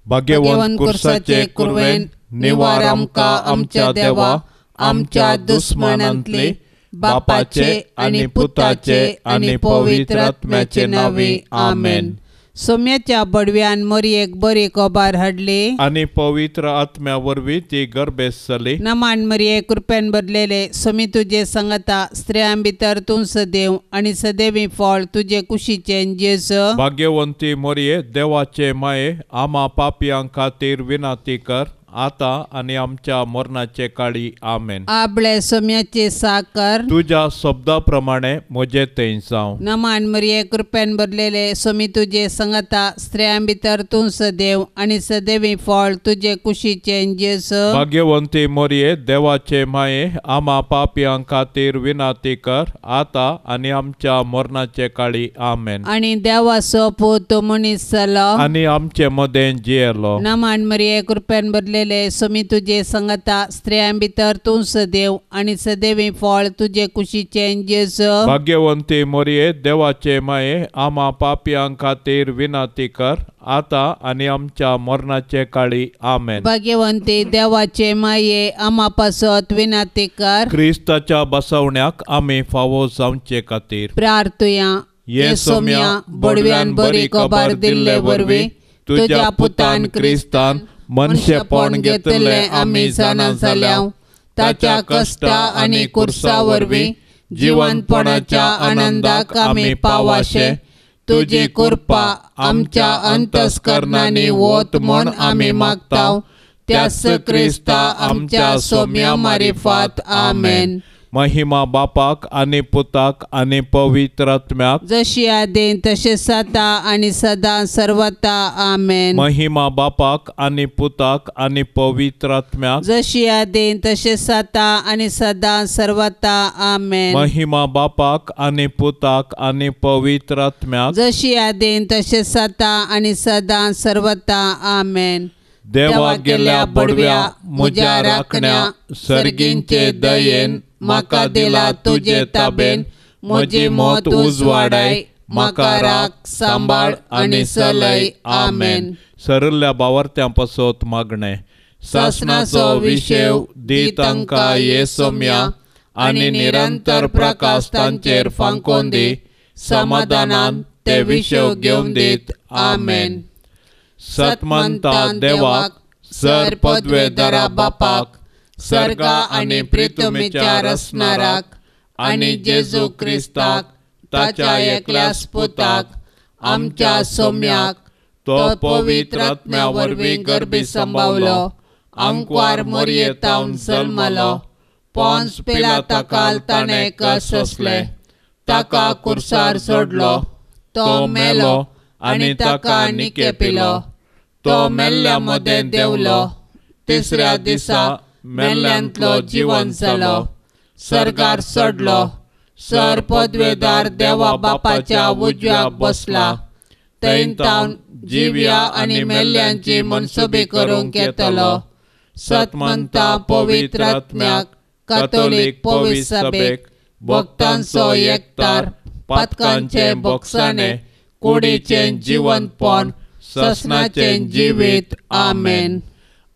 भाग्यवंत कुर्साचे कुरवेन निवार आमकां आमच्या देवा आमच्या दुस्मानांतली बापाचे आनी पुताचे आनी पवित्र आत्म्याचे नांवी आमेन. सोम्याच्या बडव्यान मरयेक बरी खबर हाडली आनी पवित्र आत्म्या वरवीं ती गर्भेस्त जाली. नमान मरये, कृपेन भरलेले, सोमी तुजे संगता, स्त्रियां भितर तूं सदैव आनी सदैवी फळ तुजे कुशीचें जेजू. भाग्यवंती मरये, देवाचे माये, आमा पापयां खातीर विनंती कर आता आनी आमच्या मरणाचे काळी आमेन. आबळे सोम्याचे साकर तुज्या शब्दा प्रमाणे म्हजे थंय जावं. नमान मरये, कृपेन भरलेले, सोमी तुजे संगता, स्त्रियां भितर तूं सदैव आनी सदैवी फळ तुजे कुशीचें जेजू. भाग्यवंती मरये, देवाचे माये, आमा पापयां खातीर विनंती कर आता आनी आमच्या मरणाचे काळी आमेन. आनी देवाचो पूत मनीस जालो आनी आमचे मदें जियेलो. नमान मरये, कृपेन भरलेले, सोमी तुजे संगता, स्त्रियां भितर तूं सदैव आनी सदैवी फळ तुजे कुशीचें जेजू. भाग्यवंती मरये, देवाचे माये, आमा पापयां खातीर विनंती कर आता आनी आमच्या मरणाचे काळी आमेन. भाग्यवंती देवाचे माये, आमा पासत विनंती कर. क्रिस्ताच्या बसवण्याक आमी फावो जावचे खातीर प्रार्थुया. ये सोम्या, बडव्यान बरी खबर दिल्ले वरवीं तुज्या पुतान क्रिस्तान मनशेपण घेतले आमी जाणा जाल्या. ताच्या कश्टा आनी कुर्सा वरवीं जिवनपणाच्या आनंदाक आमी पावाशे. तुजी कृपा आमच्या अंतस्करणांनी वत म्हूण आमी मागता. त्याच क्रिस्ता आमच्या सोम्या मारिफात आमेन. महिमा बापाक आनी पुताक आनी पवित्र आत्म्याक, जशी आदीं तशें सदा आनी सदां सर्वता आमेन. महिमा बापाक आनी पुताक आनी पवित्र आत्म्याक, जशी आदीं तशें सदा आनी सदां सर्वता आमेन. महिमा बापाक आनी पुताक आनी पवित्र आत्म्याक, जशी आदीं तशें सदा आनी सदां सर्वता आमेन. देवा गेल्या बडव्या म्हज्या राखण्या सर्गींचे दयेन म्हाका दिला तुजे ताबेन. म्हजी मत उजवाडाय, म्हाका राख सांबाळ आनी चलय आमेन. सरल्या बावर्त्यां पासत मागणें. सासणाचो विशेव दी तांकां ये सोम्या आनी निरंतर प्रकाश तांचेर फांकोवन दी. समाधानान ते विशेव घेवन दीत आमेन. सतमंता देवाक, सर पदवेदारा बापाक, सर्गा आनी प्रितुमीच्या रसणाराक आनी जेजू क्रिस्ताक ताच्या एकल्याच पुताक आमच्या सोम्याक, तो पवित्र आत्म्या वरवीं गर्भी संभावलो, आंकवार मोरयेतावन जल्मलो, पोन्स पिलाताकाल ताणें कश्ट सोंसले, ताका कुर्सार सोडलो, तो मेलो आनी ताका निकेपिलो, तो मेल्ल्या मदें देंवलो, तिसऱ्या दिसा मेल्ल्यांतलो जिवन जालो, सर्गार चडलो, सर पदवेदार देवा बापाच्या उजव्याक बसला, थंय तावन जिव्या आनी मेल्ल्यांची मनसुबी करूंक येतलो. सतमंता पवित्र आत्म्याक, कातोलीक पवित्र सभेक, भक्तांचो एकतार, पातकांचे बोगसाणे, कुडीचें जिवनपण, ससनाचें जिवीत आमेन.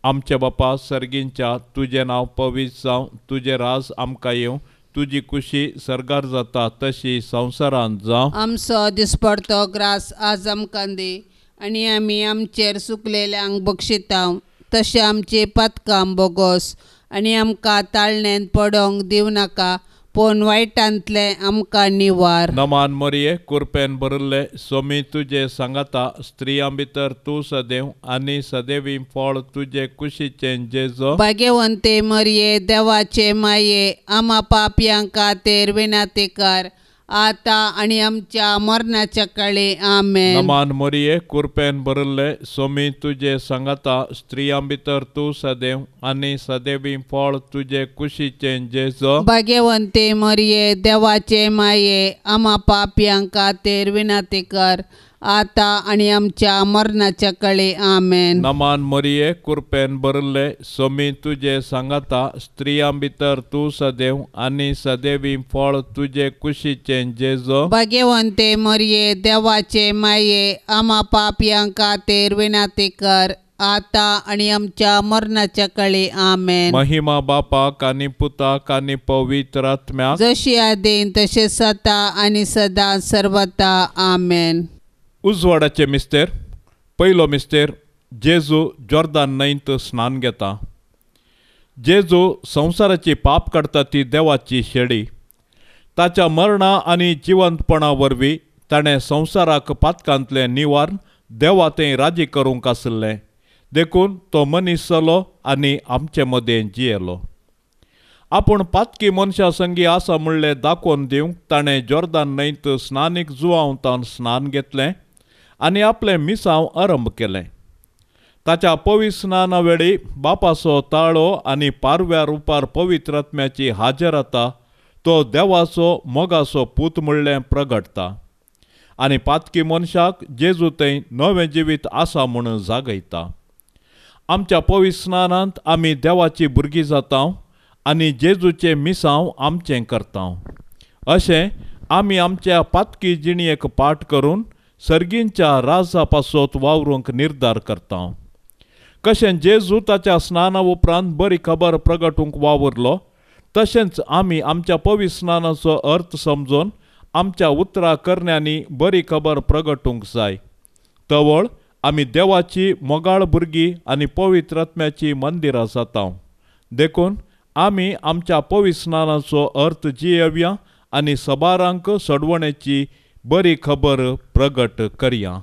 आमच्या बापा सर्गींच्या, तुजें नांव पवित्र जावं, तुजें राज आमकां येवं, तुजी कुशी सर्गार जाता तशी संवसारांत जावं. आमचो दिसपडतो ग्रास आज आमकां दी आनी आमी आमचेर सुकलेल्यांक बक्षिता तशें आमची पातकां बोगोस आनी आमकां ताळणेंत पडोंक दिवं नाका पूण वायटांतलें आमकां निवार. नमान मरिये, कुरपेन भरिल्ले, सोमी तुजे सांगाता, स्त्रियां भितर तूं सदैव आनी सदैवी फळ तुजे कुशीचें जेजो. भाग्यवंते मरिये, देवाचे माये, आमा पापयां खातीर विनंती कर आतां आनी आमच्या मरणाच्या काळी आमेन. नमान मरिये, कुरपेन भरिल्ले, सोमी तुजे सांगाता, स्त्रियां भितर तूं सदैव आनी सदैवी फळ तुजे कुशीचें जेजो. भाग्यवंते मरिये, देवाचे माये, आमा पापयां खातीर विनंती कर आतां आनी आमच्या मरणाच्या काळी आमेन. नमान मरिये, कुरपेन भरिल्ले, सोमी तुजे सांगाता, स्त्रियां भितर तूं सदैव आनी सदैवी फळ तुजे कुशीचें जेजो. भाग्यवंते मरिये, देवाचे माये, आमा पापयां खातीर विनंती कर आतां आनी आमच्या मरणाच्या काळी. आमेन. महिमा बापाक आनी पुताक आनी पवित्र आत्म्याक, जशी आदीन तशें आतां आनी सदां सर्वता. आमेन. उजवाडाचे मिस्तेर. पयलो मिस्तेर, जेजू जॉर्दान न्हंयत स्नान घेता. जेजू संवसाराची पाप काडटा ती देवाची शेडी. ताच्या मरणा आनी जिवंतपणा वरवीं ताणें संवसाराक पातकांतलें निवारण देवा थंय राजी करूंक आशिल्लें. देखून तो मनीस जालो आनी आमचे मदें जियेलो. आपूण पातकी मनशां संगी आसा म्हणलें दाखोवन दिवंक ताणें जॉर्दान न्हंयत स्नानीक जुवांवतान स्नान घेतलें आनी आपलें मिसांव आरंभ केलें. ताच्या पवित्र स्नाना वेळी बापाचो ताळो आनी पारव्या रुपार पवित्र आत्म्याची हाजर आता तो देवाचो मोगाचो पूत म्हणलें प्रगटता आनी पातकी मनशाक जेजू थंय नवें जिवीत आसा म्हूण जागयता. आमच्या पवित्र स्नानांत आमी देवाची भुरगीं जाता आनी जेजूचें मिसांव आमचें करता. अशें आमी आमच्या पातकी जिणेक पाठ करून सर्गींच्या राजा पासत वावरूंक निर्धार करता. कशें जेजू ताच्या स्नाना उपरांत बरी खबर प्रगटूंक वावुरलो, तशेंच आमी आमच्या पवित्र स्नानाचो अर्थ समजून आमच्या उतरा करण्यांनी बरी खबर प्रगटूंक जाय. तवळ आमी देवाची मोगाळ भुरगीं आनी पवित्र आत्म्याची मंदिरां जाता. देखून आमी आमच्या पवित्र स्नानाचो अर्थ जियेवया आनी सबारांक सोडवणेची बरी खबर प्रगट करया.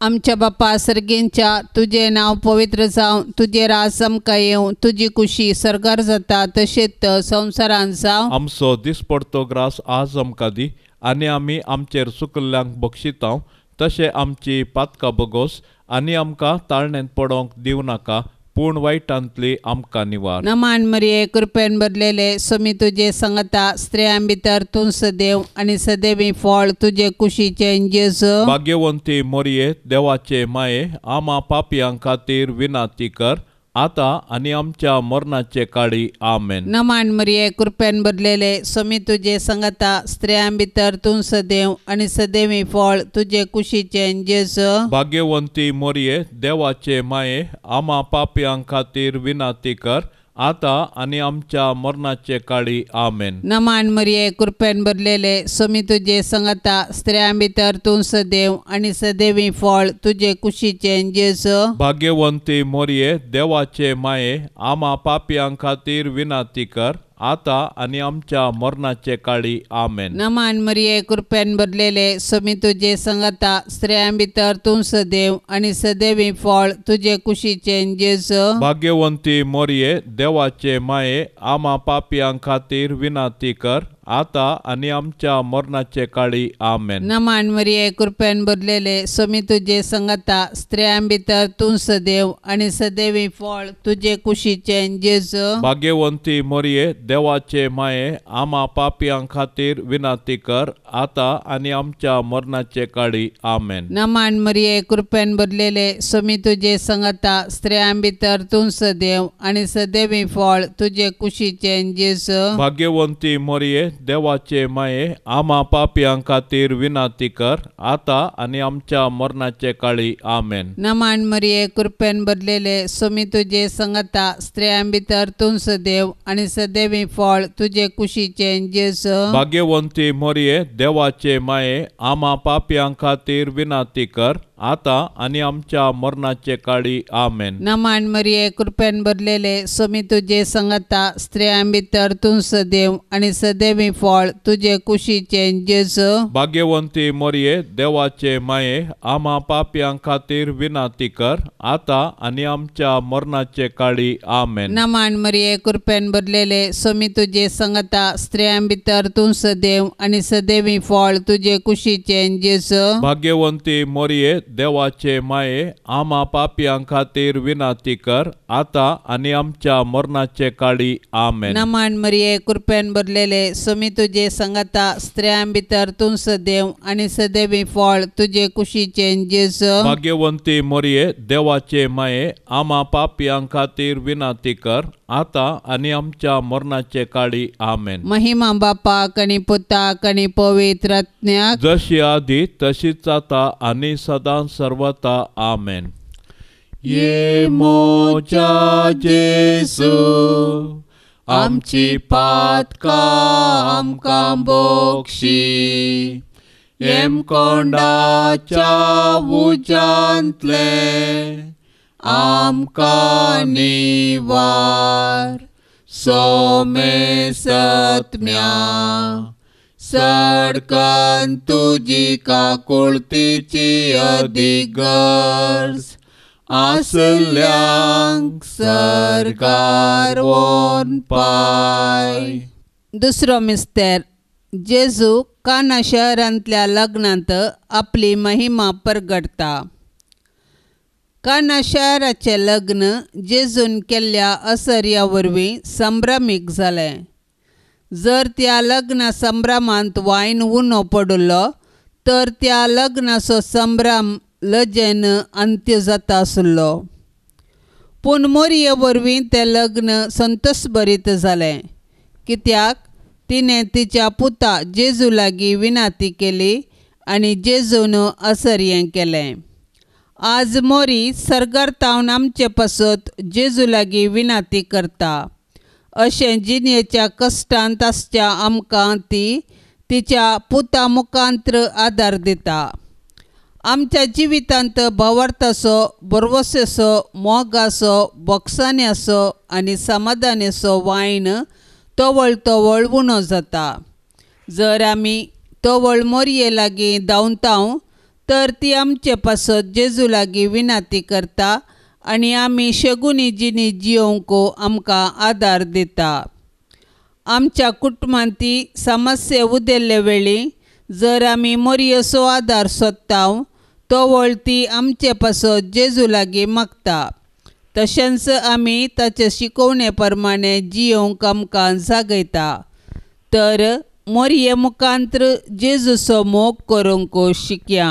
आमच्या बापा सर्गींच्या, तुजें नांव पवित्र जावं, तुजें राज आमकां येवं, तुजी कुशी सर्गार जाता तशेंच संवसारांत जावं. आमचो दिसपडतो ग्रास आज आमकां दी आनी आमी आमचेर चुकल्ल्यांक बक्षितांव तशें आमची पातकां बगोस आनी आमकां ताळण्यांत पडोवंक दिवं नाका, पूण वायटांतली आमकां निवार. नमान मरिये, कृपेन भरलेले, स्वामी तुजे संगता, स्त्रियां भितर तूं सदैव आनी सदैवी फळ तुजे कुशीचें जेजू. भाग्यवंती मोरये, देवाचे माये, आमा पापयां खातीर विनाती कर, आतां आनी आमच्या मरणाचे काळी. आमेन. नमान मरिये, कृपेन भरलेले, स्वामी तुजे संगता, स्त्रियां भितर तूं सदैव आनी सदैवी फळ तुजे कुशीचें जेजू. भाग्यवंती मोरये, देवाचे माये, आमा पापयां खातीर विनाती कर, आतां आनी आमच्या मरणाचे काळी. आमेन. नमान मरिये, कृपेन भरलेले, स्वामी तुजे संगता, स्त्रियां भितर तूं सदैव आनी सदैवी फळ तुजे कुशीचें जेजू. भाग्यवंती मोरये, देवाचे माये, आमा पापयां खातीर विनाती कर, आतां आनी आमच्या मरणाचे काळी. आमेन. नमान मरिये, कृपेन भरलेले, स्वामी तुजे संगता, स्त्रियां भितर तूं सदैव आनी सदैवी फळ तुजे कुशीचें जेजू. भाग्यवंती मोरये, देवाचे माये, आमा पापयां खातीर विनाती कर, आतां आनी आमच्या मरणाचे काळी. आमेन. नमान मरिये, कृपेन भरलेले, स्वामी तुजे संगता, स्त्रियां भितर तूं सदैव आनी सदैवी फळ तुजे कुशीचें जेजू. भाग्यवंती मोरये, देवाचे माये, आमा पापयां खातीर विनाती कर, आतां आनी आमच्या मरणाचे काळी. आमेन. नमान मरिये, कृपेन भरलेले, स्वामी तुजे संगता, स्त्रियां भितर तूं सदैव आनी सदैवी फळ तुजे कुशीचें जेजू. भाग्यवंती मोरये, देवाचे माये, आमा पापयां खातीर विनाती कर, आतां आनी आमच्या मरणाचे काळी. आमेन. नमान मरिये, कृपेन भरलेले, स्वामी तुजे संगता, स्त्रियां भितर तूं सदैव आनी सदैवी फळ तुजे कुशीचें जेजू. भाग्यवंती मोरये, देवाचे माये, आमा पापयां खातीर विनाती कर, आतां आनी आमच्या मरणाचे काळी. आमेन. नमान मरिये, कृपेन भरलेले, स्वामी तुजे संगता, स्त्रियां भितर तूं सदैव आनी सदैवी फळ तुजे कुशीचें जेजू. भाग्यवंती मोरये, देवाचे माये, आमा पापयां खातीर विनाती कर, आतां आनी आमच्या मरणाचे काळी. आमेन. नमान मरिये, कृपेन भरलेले, स्वामी तुजे संगता, स्त्रियां भितर तूं सदैव आनी सदैवी फळ तुजे कुशीचें जेजू. भाग्यवंती मोरये, देवाचे माये, आमा पापयां खातीर विनाती कर, आतां आनी आमच्या मरणाचे काळी. आमेन. नमान मरिये, कृपेन भरलेले, स्वामी तुजे संगता, स्त्रियां भितर तूं सदैव आनी सदैवी फळ तुजे कुशीचें जेजू. भाग्यवंती मोरये, देवाचे माये, आमा पापयां खातीर विनाती कर, आतां आनी आमच्या मरणाचे काळी. आमेन. महिमा बापाक आनी पुताक आनी पवित्र आत्म्याक, जशी आदी तशीच आतां आनी सदां सर्वता. आमेन. ये मोजा जेजू आमची पातकां आमकां बोक्षी हेमकोंडाच्या उज्यांतलें आमकां निवार सोमे सत्म्या सडकन तुजी काकुळतीची अदीक गरज आसल्यांक सरकार वोन पाय. दुसरो मिस्तेर जेजू काना शहरांतल्या लग्नांत आपली महिमा परगडटा. काना शहराचें लग्न जेजून केल्ल्या असर्या वरवीं संभ्रमीक जालें. जर त्या लग्ना संभ्रमांत वायन उणो पडिल्लो तर त्या लग्नाचो संभ्रम लजेन अंत्य जाता आसलो. पूण मोरये वरवीं तें लग्न संतोषभरीत जालें, कित्याक तिणें तिच्या पुता जेजू लागीं विनाती केली आनी जेजून असर्यें केलें. आज मोरी सर्गार तावन आमचे पासत जेजू लागीं विनाती करता. अशें जिणेच्या कश्टांत आसच्या आमकां ती तिच्या पुता मुखांत्र आदार दिता. आमच्या जिवितांत भावार्थाचो, भरवसेचो, मोगाचो, बोगसाण्याचो आनी समाधानाचो वायन तवळ तवळ उणो जाता. जर आमी तवळ मोरये लागीं धांवताव तर ती आमचे पासत जेजू लागीं विनाती करता आनी आमी शगुनी जिणी जियोवंक आमकां आदार दिता. आमच्या कुटुंबांत ती समस्या उदेल्ले वेळी जर आमी मोरयेचो आदार सोदताव तवळ ती आमचे पासत जेजू लागीं मागता. तशेंच आमी ताचे शिकोवणे प्रमाणे जियोवंक आमकां जागयता. तर मोरये मुखांत्र जेजूचो मोग करूंक शिकया.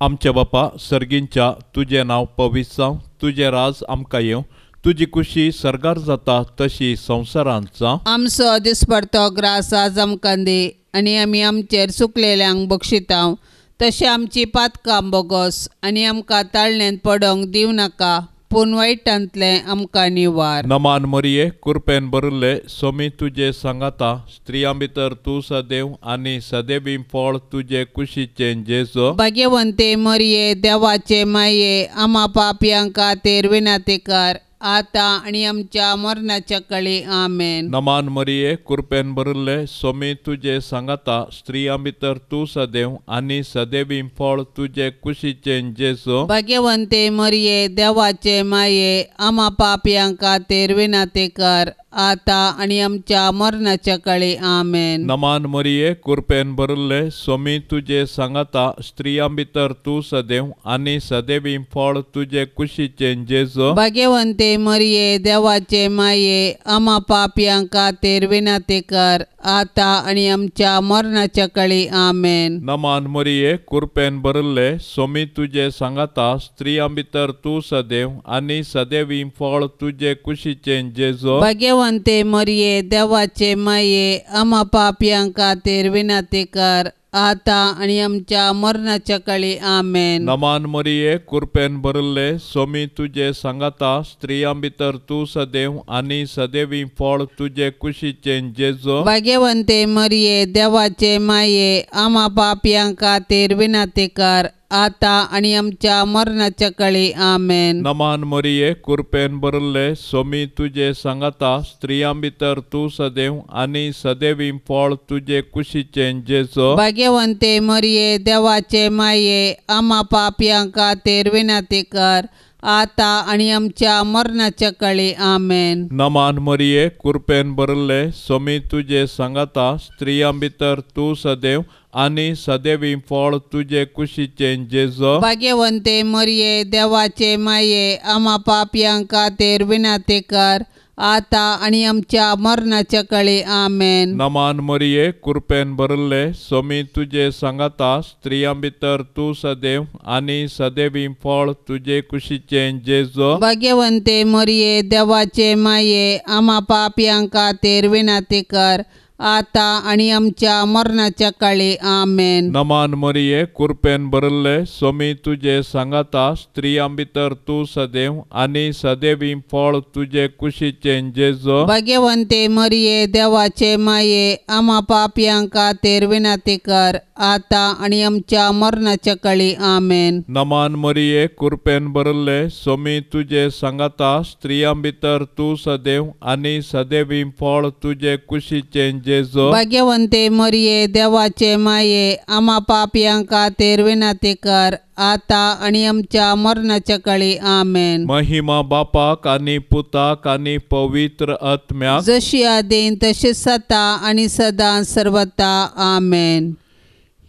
आमच्या बापा सर्गींच्या तुजें नांव पवित्र जावं, तुजें राज आमकां येवं, तुजी कुशी सर्गार जाता तशी संवसारांत जावं. आमचो दिसपडतो ग्रास आज आमकां दी आनी आमी आमचेर सुकलेल्यांक बक्षिताव तशें आमची पातकां बोगोस आनी आमकां ताळण्यांत पडोंक दिवं नाका, पूण वायटांतलें आमकां निवार. नमान मरिये कुरपेन भरिल्ले सोमी तुजे सांगाता, स्त्रियां भितर तूं सदैव आनी सदैवी फळ तुजे कुशीचें जेजू. भाग्यवंते मरिये देवाचे माये आमा पापयां खातीर विनाती कर आतां आनी आमच्या मरणाच्या कळी. आमेन. नमान मरिये कुरपेन भरिल्ले सोमी तुजे सांगाता, स्त्रियां भितर तूं सदैव आनी सदैवी फळ तुजे कुशीचें जेजू. भाग्यवंते मरिये देवाचे माये आमा पापयां खातीर विनाती कर आतां आनी आमच्या मरणाच्या कळी. आमेन. नमान मरिये कुरपेन भरिल्ले सोमी तुजे सांगाता, स्त्रियां भितर तूं सदैव आनी सदैवी फळ तुजे कुशीचें जेजू. भाग्यवंते मरिये देवाचे माये आमा पापयां खातीर विनाती कर आतां आनी आमच्या मरणाच्या कळी. आमेन. नमान मरिये कुरपेन भरिल्ले सोमी तुजे सांगाता, स्त्रियां भितर तूं सदैव आनी सदैवी फळ तुजे कुशीचें जेजू. भाग्यवंते मरिये देवाचे माये आमा पापयां खातीर विनाती कर आतां आनी आमच्या मरणाच्या कळी. आमेन. नमान मरिये कुरपेन भरिल्ले सोमी तुजे सांगाता, स्त्रियां भितर तूं सदैव आनी सदैवी फळ तुजे कुशीचें जेजू. भाग्यवंते मरिये देवाचे माये आमा पापयां खातीर विनाती कर आतां आनी आमच्या मरणाच्या कळी. आमेन. नमान मरिये कुरपेन भरिल्ले सोमी तुजे सांगाता, स्त्रियां भितर तूं सदैव आनी सदैवी फळ तुजे कुशीचें जेजू. भाग्यवंते मरिये देवाचे माये आमा पापयां खातीर विनाती कर आतां आनी आमच्या मरणाच्या कळी. आमेन. नमान मरिये कुरपेन भरिल्ले सोमी तुजे सांगाता, स्त्रियां भितर तूं सदैव आनी सदैवी फळ तुजे कुशीचें जेजू. भाग्यवंते मरिये देवाचे माये आमा पापयां खातीर विनाती कर आतां आनी आमच्या मरणाच्या कळी. आमेन. नमान मरिये कुरपेन भरिल्ले सोमी तुजे सांगाता, स्त्रियां भितर तूं सदैव आनी सदैवी फळ तुजे कुशीचें जेजू. भाग्यवंते मरिये देवाचे माये आमा पापयां खातीर विनाती कर आतां आनी आमच्या मरणाच्या काळी. आमेन. नमान मरिये, कुरपेन भरिल्ले, सोमी तुजे सांगाता, स्त्रियां भितर तूं सदैव आनी सदैवी फळ तुजे कुशीचें जेजू. भाग्यवंते मरिये, देवाचे माये, आमा पापयां खातीर विनंती कर, आतां आनी आमच्या मरणाच्या काळी. आमेन. नमान मरिये, कुरपेन भरिल्ले, सोमी तुजे सांगाता, स्त्रियां भितर तूं सदैव आनी सदैवी फळ तुजे कुशीचें जेजू. भाग्यवंते मरिये, देवाचे माये, आमा पापयां खातीर विनंती कर, आतां आनी आमच्या मरणाच्या काळी. आमेन. महिमा बापाक आनी पुताक आनी पवित्र आत्म्याक, जशी आदीन तशी सता आनी सदां सर्वता. आमेन.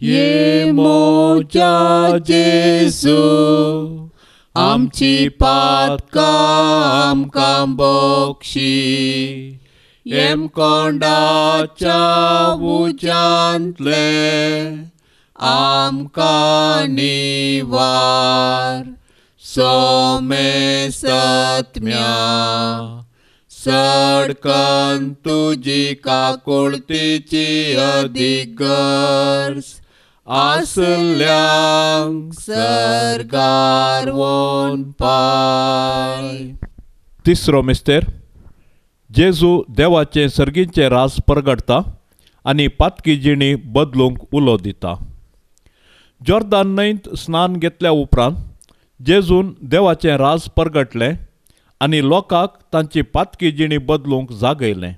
ये मोजा जेजू, आमची पातकां आमकां बक्षी, येमकोंडाच्या उज्यांतले आमकां निवार, सोमेसत्म्या सडकन तुजी काकुळतीची अदीक गरज आसल्यांक सर्गार वोन पाय. तिसरो मिस्तेर, जेजू देवाचें सर्गीचें रास परगडटा आनी पातकी जिणी बदलूंक उलो दिता. जॉर्दान न्हंयत स्नान घेतल्या उपरांत जेजून देवाचें रास परगटलें आनी लोकांक तांची पातकी जिणी बदलूंक जागयलें.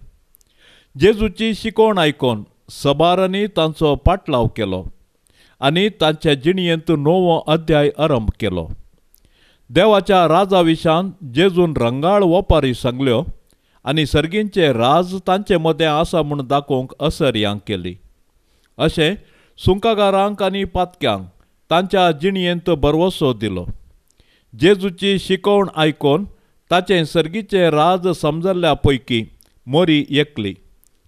जेजूची शिकवण आयकून सबारांनी तांचो पाटलाव केलो आनी तांच्या जिणयेंत नवो अध्याय आरंभ केलो. देवाच्या राजा विशान जेजून रंगाळ ओपारी सांगल्यो आनी सर्गींचे राज तांचे मदें आसा म्हूण दाखोवंक असर्यां केली. अशें सुंकागारांक आनी पातक्यांक तांच्या जिणयेंत भरवसो दिलो. जेजूची शिकवण आयकून ताचें सर्गीचें राज समजल्ल्या पैकी मोरी एकली,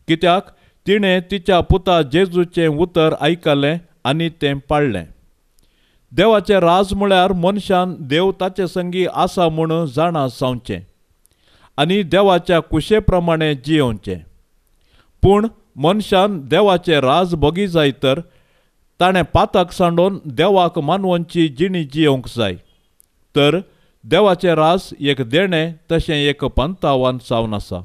कित्याक तिणें तिच्या पुता जेजूचें उतर आयकलें आनी तें पाळ्ळें. देवाचें राज म्हळ्यार मनशान देव ताचे संगी आसा म्हूण जाणा जावचें आनी देवाच्या कुशे प्रमाणे जियोवचें. पूण मनशान देवाचें राज भोगी जाय तर ताणें पातक सांडून देवाक मानवंची जिणी जियोवंक जाय. तर देवाचें राज एक देणें तशें एक पंतावान जावन आसा.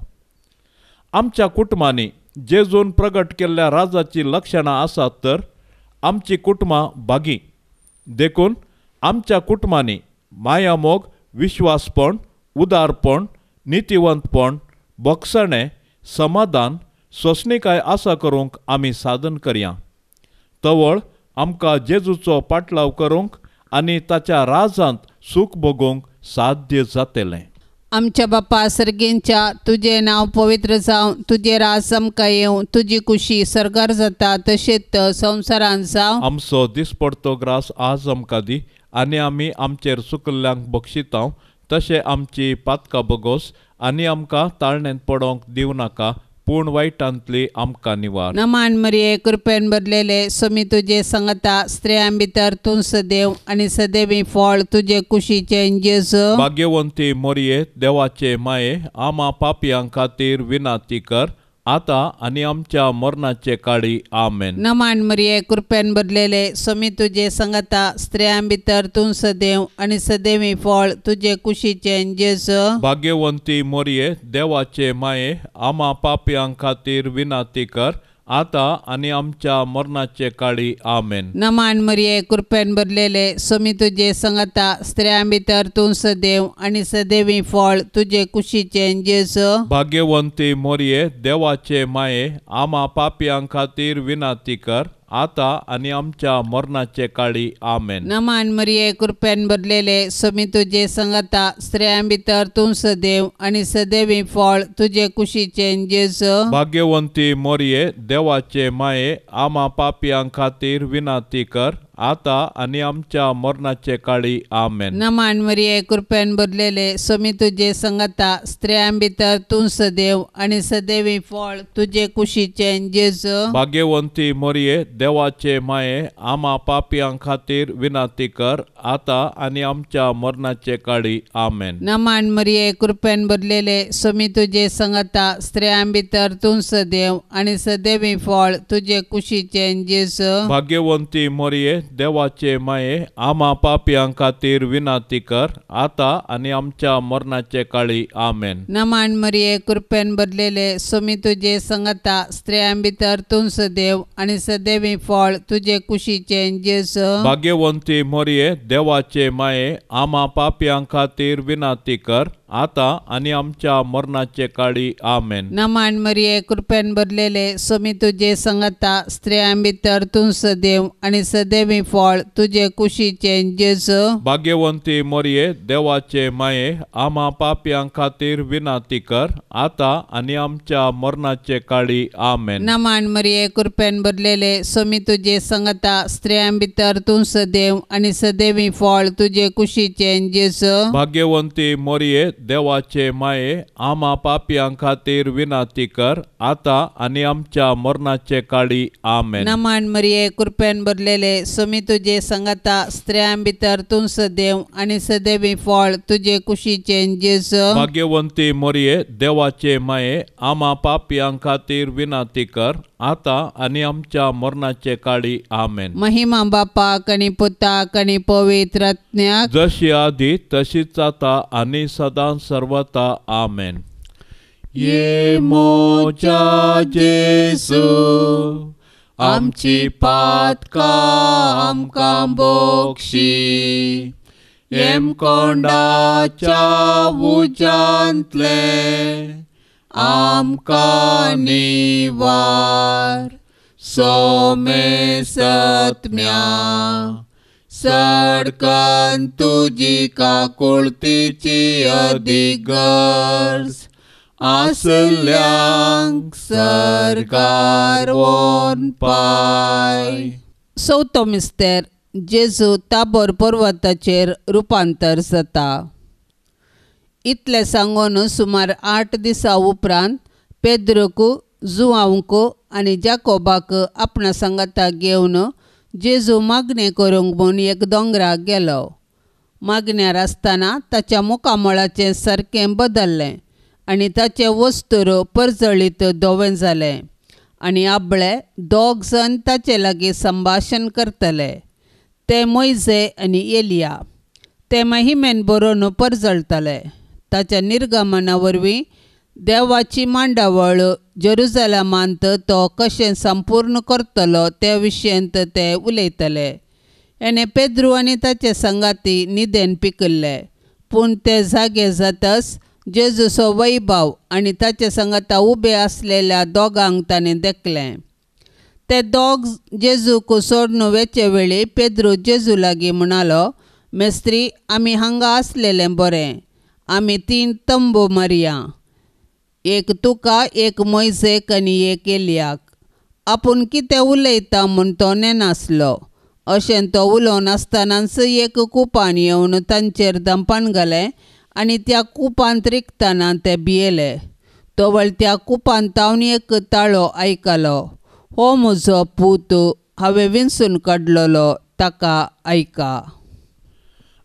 आमच्या कुटुंबांनी जेजून प्रगट केल्ल्या राजाचीं लक्षणां आसात तर आमची कुटुंबां भागी. देखून आमच्या कुटुंबांनी मायामोग, विश्वासपण, उदारपण, नितिवंतपण, भोगसणें, समाधान, सोंसणीकाय आसा करूंक आमी साधन करया. तवळ आमकां जेजूचो पाटलाव करूंक आनी ताच्या राजांत सूख भोगूंक साध्य जातलें. आमच्या बापा सर्गींच्या, तुजें नांव पवित्र जावं, तुजें राज आमकां येवं, तुजी कुशी सर्गार जाता तशेंच संवसारांत जावं. आमचो दिसपडतो ग्रास आज आमकां दी आनी आमी आमचेर चुकल्ल्यांक बक्षितांव तशें आमची पातकां बगोस आनी आमकां ताळणेंत पडोवंक दिवं नाका, पूण वायटांतली आमकां निवार. नमान मरिये, कृपेन भरलेले, सोमी तुजे संगता, स्त्रियां भितर तूं सदैव आनी सदैवी फळ तुजे कुशीचें जेजू. भाग्यवंती मरिये, देवाचे माये, आमा पापयां खातीर विनंती कर, आतां आनी आमच्या मरणाचे काळी. आमेन. नमान मरिये, कृपेन भरलेले, सोमी तुजे संगता, स्त्रियां भितर तूं सदैव आनी सदैवी फळ तुजे कुशीचें जेजू. भाग्यवंती मरिये, देवाचे माये, आमा पापयां खातीर विनंती कर, आतां आनी आमच्या मरणाचे काळी. आमेन. नमान मरिये, कृपेन भरलेले, सोमी तुजे संगता, स्त्रियां भितर तूं सदैव आनी सदैवी फळ तुजे कुशीचें जेजू. भाग्यवंती मरिये, देवाचे माये, आमा पापयां खातीर विनंती कर, आतां आनी आमच्या मरणाचे काळी. आमेन. नमान मरिये, कृपेन भरलेले, सोमी तुजे संगता, स्त्रियां भितर तूं सदैव आनी सदैवी फळ तुजे कुशीचें जेजू. भाग्यवंती मरिये, देवाचे माये, आमा पापयां खातीर विनंती कर, आता आनी आमच्या मरणाचे काळी. आमेन. नमान मरिये, कृपेन भरलेले, स्वामी तुजे संगता, स्त्रियां भितर तूं सदैव आनी सदैवी फळ तुजे कुशीचें जेजू. भाग्यवंती मरिये, देवाचे माये, आमा पापयां खातीर विनंती कर, आता आनी आमच्या मरणाचे काळी. आमेन. नमान मरिये, कृपेन भरलेले, स्वामी तुजे संगता, स्त्रियां भितर तूं सदैव आनी सदैवी फळ तुजे कुशीचें जेजू. भाग्यवंती मरिये, देवाचे माये, आमा पापयां खातीर विनंती कर, आता आनी आमच्या मरणाचे काळी. आमेन. नमान मरिये, कृपेन भरलेले, स्वामी तुजे संगता, स्त्रियां भितर तूं सदैव आनी सदैवी फळ तुजे कुशीचें जेजू. भाग्यवंती मरिये, देवाचे माये, आमा पापयां खातीर विनंती कर, आता आनी आमच्या मरणाचे काळी. आमेन. नमान मरिये, कृपेन भरलेले, स्वामी तुजे संगता, स्त्रियां भितर तूं सदैव आनी सदैवी फळ तुजे कुशीचें जेजू. भाग्यवंती मरिये, देवाचे माये, आमा पापयां खातीर विनंती कर, आता आनी आमच्या मरणाचे काळी. आमेन. नमान मरिये, कृपेन भरलेले, स्वामी तुजे संगता, स्त्रियां भितर तूं सदैव आनी सदैवी फळ तुजे कुशीचें जेजू. भाग्यवंती मरिये, देवाचे माये, आमा पापयां खातीर विनंती कर, आता आनी आमच्या मरणाचे काळी. आमेन. नमान मरिये, कृपेन भरलेले, स्वामी तुजे संगता, स्त्रियां भितर तूं सदैव आनी सदैवी फळ तुजे कुशीचें जेजू. भाग्यवंती मरिये, देवाचे माये, आमा पापयां खातीर विनंती कर, आता आनी आमच्या मरणाचे काळी. आमेन. महिमा बापाक आनी पुताक आनी पवित्र आत्म्याक, जशी आदी तशीच आता आनी सदां सर्वता. आमेन. ये मोजा जेजू, आमची पातकां आमकां बोक्षी, हेमकोंडाच्या उज्यांतले आमकां निवार, सोमे सत्म्या सडकन तुजी काकुळतीची अदीक गरज आसल्यांक सरकार वोन पाय. चवथो मिस्तेर, जेजू ताबोर पर्वताचेर रुपांतर जाता. इतलें सांगून सुमार 8 दिसां उपरांत पेद्रूक, जुआंवक आनी जाकोबाक आपणा सांगाता घेवन जेजू मागणें करूंक म्हूण एक दोंगराक गेलो. मागण्यार आसतना ताच्या मुखामळाचें सारकें बदल्लें आनी ताचें वस्तूर परजळीत धवें जालें आनी आबळे दोग जाण ताचे लागीं संभाशण करतले. ते मोयजे आनी एलिया. ते महिमेन बरोवन परजळटले. ताच्या निर्गमना वरवीं देवाची मांडावळ जेरुजलमांत तो कशें संपूर्ण करतलो त्या विशयंत ते उलयतले. हेणे पेद्रू आनी ताचे संगाती न्हिदेन पिकिल्ले, पूण ते जागे जातच जेजूचो वैभव आनी ताचे संगाता उबे आसलेल्या दोगांक ताणें देखलें. ते दोग जेजूक सोडून वेचे वेळी पेद्रू जेजू लागीं म्हणालो, मेस्त्री, आमी हांगा आसलेलें बरें. आमी 3 तंबू मारया, एक तुका, एक मोयजेक आनी एक एलियाक. आपूण कितें उलयता म्हूण तो नेनासलो. अशें तो उलोवन आसतनाच एक कुपान येवन तांचेर दंपान घालें आनी त्या कुपांत रिगतना ते भियेले. तवळ त्या कुपांत तावन एक ताळो आयकलो, हो म्हजो पूत, हांवें विंचून काडलेलो, ताका आयका.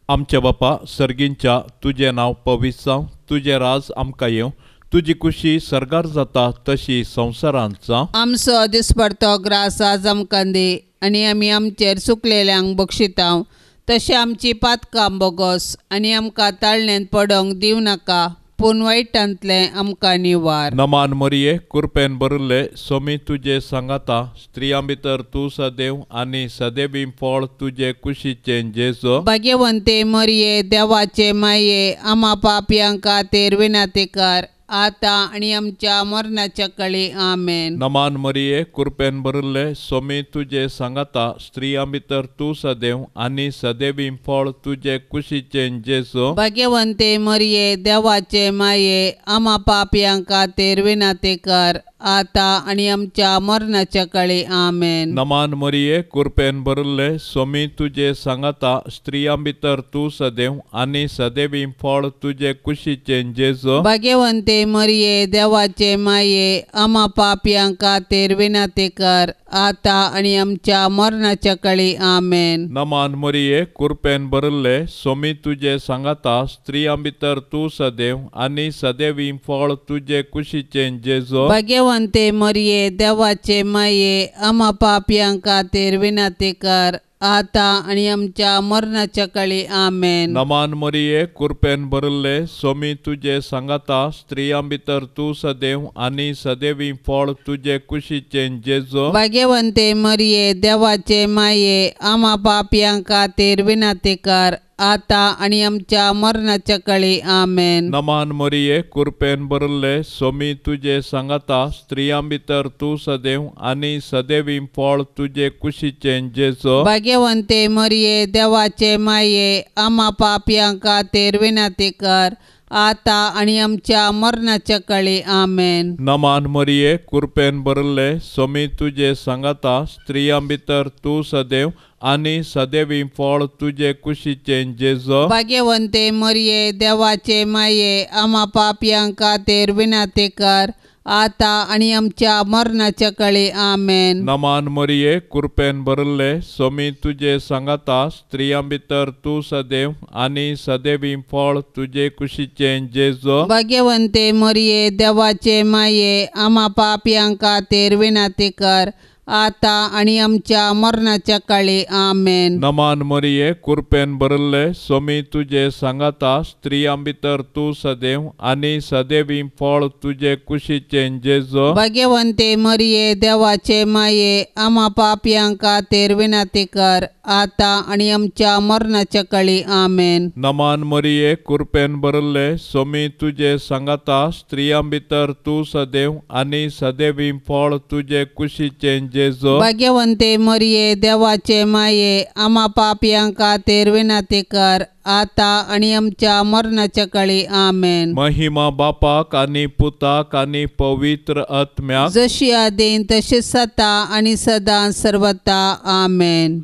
आमच्या बापा सर्गींच्या, तुजें नांव पवित्र जावं, तुजें राज आमकां येवं, तुजी कुशी सर्गार जाता तशी संवसारांत जावं. आमचो दिसपडतो ग्रास आज आमकां दी आनी आमी आमचेर चुकलेल्यांक बक्षितांव तशें आमची पातकां बोगोस आनी आमकां ताळण्यांत पडोंक दिवं नाका, पूण वायटांतलें आमकां निवार. नमान मरिये, कृपेन भरिल्ले, स्वामी तुजे सांगाता, स्त्रियां भितर तूं सदैव आनी सदैवी फळ तुजे कुशीचें जेजू. भाग्यवंते मरिये, देवाचे माये, आमा पापयां खातीर विनंती कर, आता आनी आमच्या मरणाच्या कळी. आमेन. नमान मरिये, कृपेन भरिल्ले, स्वामी तुजे सांगाता, स्त्रियां भितर तूं सदैव आनी सदैवी फळ तुजे कुशीचें जेजू. भाग्यवंते मरिये, देवाचे माये, आमा पापयां खातीर विनंती कर, आतां आनी आमच्या मरणाच्या काळी. आमेन. नमान मरिये, कृपेन भरिल्ले, स्वामी तुजे सांगाता, स्त्रियां भितर तूं सदैव आनी सदैवी फळ तुजे कुशीचें जेजू. भाग्यवंते मरिये, देवाचे माये, आमा पापयां खातीर विनंती कर, आतां आनी आमच्या मरणाच्या काळी. आमेन. नमान मरिये, कृपेन भरिल्ले, स्वामी तुजे सांगाता, स्त्रियां भितर तूं सदैव आनी सदैवी फळ तुजे कुशीचें जेजू. भाग्यवंते मरिये, देवाचे माये, आमा पापयां खातीर विनंती कर, आतां आनी आमच्या मरणाच्या काळी. आमेन. नमान मरिये, कृपेन भरिल्ले, स्वामी तुजे सांगाता, स्त्रियां भितर तूं सदैव आनी सदैवी फळ तुजे कुशीचें जेजू. भाग्यवंते मरिये, देवाचे माये, आमा पापयां खातीर विनंती कर, आतां आनी आमच्या मरणाच्या काळी. आमेन. नमान मरिये, कृपेन भरिल्ले, स्वामी तुजे सांगाता, स्त्रियां भितर तूं सदैव आनी सदैवी फळ तुजे कुशीचें जेजू. भाग्यवंते मरिये, देवाचे माये, आमा पापयां खातीर विनंती कर, आतां आनी आमच्या मरणाच्या काळी. आमेन. नमान मरिये, कृपेन भरिल्ले, स्वामी तुजे सांगाता, स्त्रियां भितर तूं सदैव आनी सदैवी फळ तुजे कुशीचें जेजू. भाग्यवंते मरिये, देवाचे माये, आमा पापयां खातीर विनंती कर, आतां आनी आमच्या मरणाच्या काळी. आमेन. नमान मरिये, कृपेन भरिल्ले, स्वामी तुजे सांगाता, स्त्रियां भितर तूं सदैव आनी सदैवी फळ तुजे कुशीचें जेजू. भाग्यवंते मरिये, देवाचे माये, आमा पापयां खातीर विनंती कर, आतां आनी आमच्या मरणाच्या काळी. आमेन. नमान मरिये, कृपेन भरिल्ले, स्वामी तुजे सांगाता, स्त्रियां भितर तूं सदैव आनी सदैवी फळ तुजे कुशीचें जेजू. भाग्यवंते मरिये, देवाचे माये, आमा पापयां खातीर विनंती कर, आतां आनी आमच्या मरणाच्या काळी. आमेन. नमान मरिये, कृपेन भरिल्ले, स्वामी तुजे सांगाता, स्त्रियां भितर तूं सदैव आनी सदैवी फळ तुजे कुशीचें जेजू. भाग्यवंते मरिये, देवाचे माये, आमा पापयां खातीर विनंती कर, आतां आनी आमच्या मरणाच्या काळी. आमेन. महिमा बापाक आनी पुताक आनी पवित्र आत्म्याक, जशी आदीन तशी सता आनी सदां सर्वता. आमेन.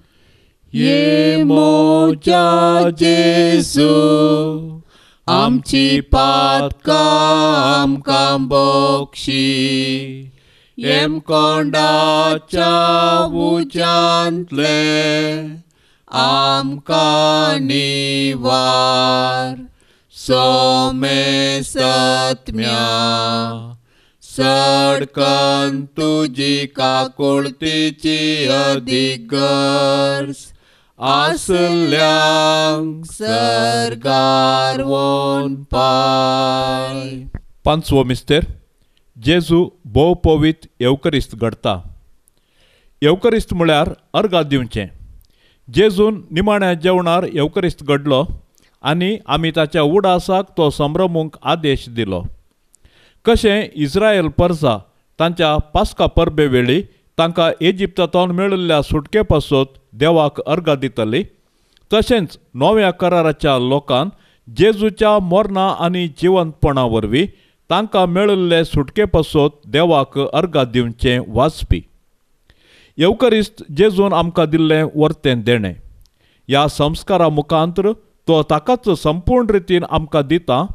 ये मोजा जेजू, आमची पातकां आमकां बक्षी, येमकोंडाच्या उज्यांतले आमकां निवार, सोमेसत्म्या सडकन तुजी काकुळतीची अदीक गरज आसल्यांक सर्गार वोन पाय. पांचवो मिस्तेर, जेजू भोव पवित्र येवकरिस्त घडता. येवकरिस्त म्हळ्यार अर्गां दिवचें. जेजून निमाण्या जेवणार येवकरिस्त घडलो आनी आमी ताच्या उडासाक तो संभ्रमूंक आदेश दिलो. कशें इस्रायल परजा तांच्या पास्का परबे वेळी तांकां इजिप्तांतल्यान मेळिल्ल्या सुटके पासत देवाक अर्गां दितली, तशेंच नव्या कराराच्या लोकान जेजूच्या मरणा आनी जिवंतपणा वरवीं तांकां मेळिल्ले सुटके पासत देवाक अर्गां दिवचें वाचपी. येवकरिस्त जेजून आमकां दिल्लें वर्तें देणें. ह्या संस्कारा मुखांतर तो ताकाच संपूर्ण रितीन आमकां दिता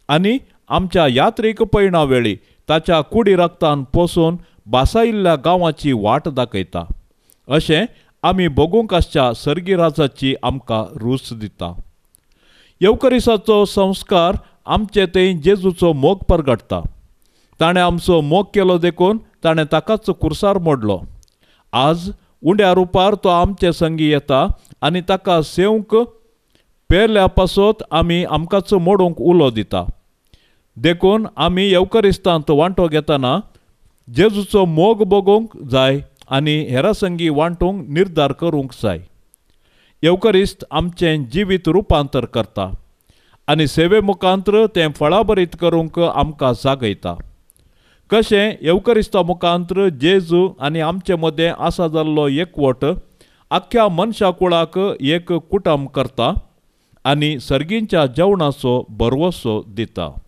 आनी आमच्या यात्रीक पयणा वेळी ताच्या कुडी रक्तान पोसून बासायिल्ल्या गांवाची वाट दाखयता. अशें आमी भोगूंक आसच्या सर्गी राजाची आमकां रूच दिता. येवकरिसाचो संस्कार आमचे थंय जेजूचो मोग परगटता. ताणें आमचो मोग केलो देखून ताणें ताकाच कुर्सार मोडलो. आज उंड्या रुपार तो आमचे संगी येता आनी ताका सेवंक पेरल्या पासत आमी आमकांच मोडूंक उलो दिता. देखून आमी येवकरिस्तांत वांटो घेतना जेजूचो मोग भोगूंक जाय आनी हेरां संगी वांटूंक निर्धार करूंक जाय. येवकरिस्त आमचें जिवीत रुपांतर करता आनी सेवे मुखांतर तें फळाभरीत करूंक आमकां जागयता. कशें येवकरिस्ता मुखांतर जेजू आनी आमचे मदें आसा जाल्लो एकवट आख्ख्या मनशा कुळाक एक कुटुंब करता आनी सर्गींच्या जेवणाचो भरवसो दिता.